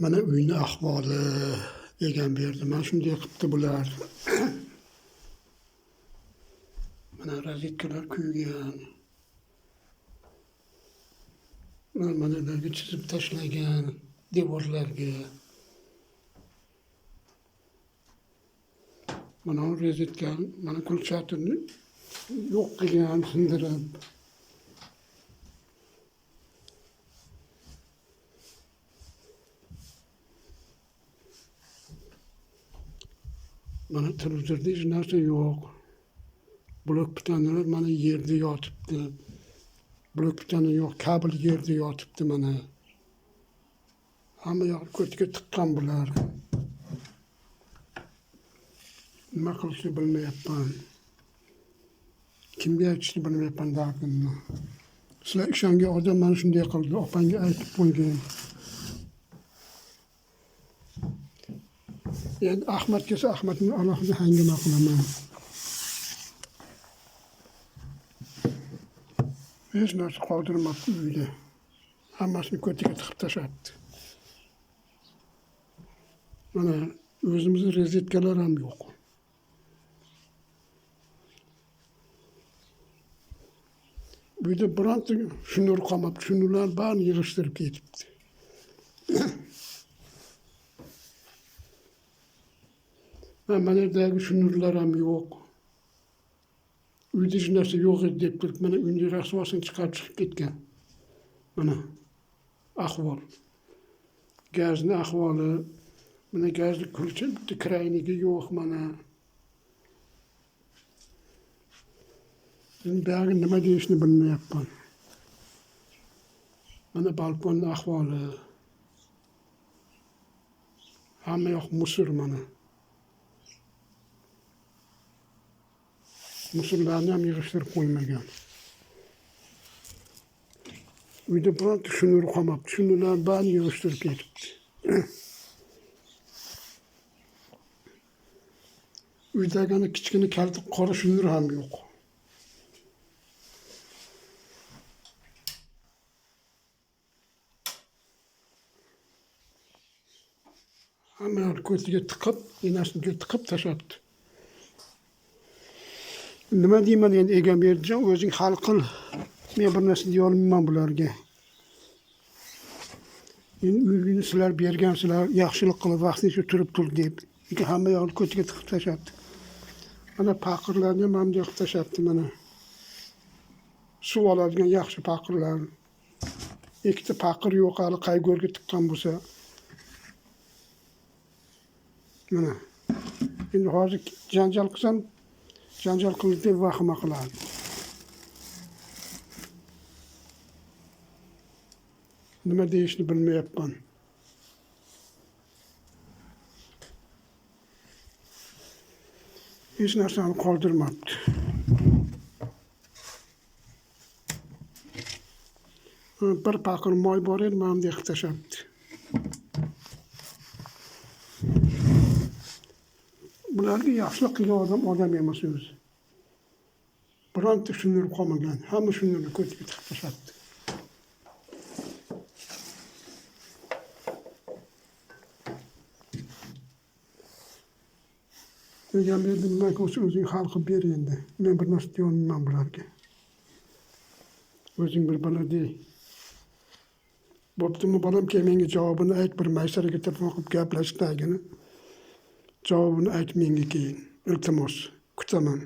Mana uyni ahvoli degan berdi. Mana shunday qilibdi bular. Mana rozetkalar kuygan. Mana ularga chizib tashlagan devorlarga. Mana rozetka, mana kulchatirni yo'q qilgan, sindirib. Mana televizorda hech narsa yo'q. Blok pitanalar mana yerda yotibdi. Blok pitana yo'q, kabel yerda yotibdi mana. Hamma yoq ko'tga tiqqan bular. Nima qilishni bilmayapman. Kimga aytishni bilmayapman dardimni. Sizlar ishongan odam mana shunday qildi, opangga aytib qo'ygan. Endi Ahmad kelsa Ahmadni alohida hangama qilaman. Hech narsa qoldirmabdi uyda. Hammasini ko'tiga tiqib tashlabdi. Mana o'zimizni rozetkalar ham yo'q. Uyda bironta shnur qolmabdi. Shnurlar barini yig'ishtirib ketibdi. Mana yerdagi shnurlar ham yo'q. Uyda hech narsa yo'q edi deb turib, mana uyni rasvosini chiqarib chiqib ketgan. Mana ahvol. Gazni ahvoli, mana gazni kulcha bitta kraynigi yo'q mana. Endi buyog'i nima deyishni bilmayapman. Mana balkonni ahvoli. Hamma yoq musur mana. Musurlarni ham yig'ishtirib qo'ymagan. Uyda bironta shnur qolmabdi. Shnurlarni barini yig'ishtirib ketibdi. Uydagi kichkina kalta qora shnur ham yo'q. Hamma yoqni ko'tiga tiqib, enasiga tiqib tashlabdi. Nima deyman endi Egamberdijon, o'zing hal qil. Men bir narsa deya olmayman bularga. Endi uyni sizlar bergansizlar, yaxshilik qilib vaqtincha turib tur deb. Lekin hamma yoqni ko'tiga tiqib tashlabdi. Mana paqirlarni ham bunday qilib tashlabdi mana. Suv oladigan yaxshi paqirlar. Ikkita paqir yo'q hali qay go'rga tiqqan bo'lsa. Mana. Endi hozir janjal qilsam, janjal qildi deb vahima qiladi. Nima deyishni bilmayapman. Hech narsani qoldirmabdi. Bir paqir moy bor edi, mana bunday qilib tashlabdi. Bularga yaxshilik qilgan odam odam emas o'zi. Bironta shnur qolmagan, hamma shnurni ko'tiga tiqib tashlabdi. Egamberdi nima bo'lsa o'zing hal qilib ber endi. Men bir narsa deya olmayman bularga. O'zing bir balo dey. Bo'ptimi bolam, keyin menga javobini ayt, bir Maysaraga telefon qilib gaplashib tagini. Javobini ayt menga keyin. Iltimos, kutaman.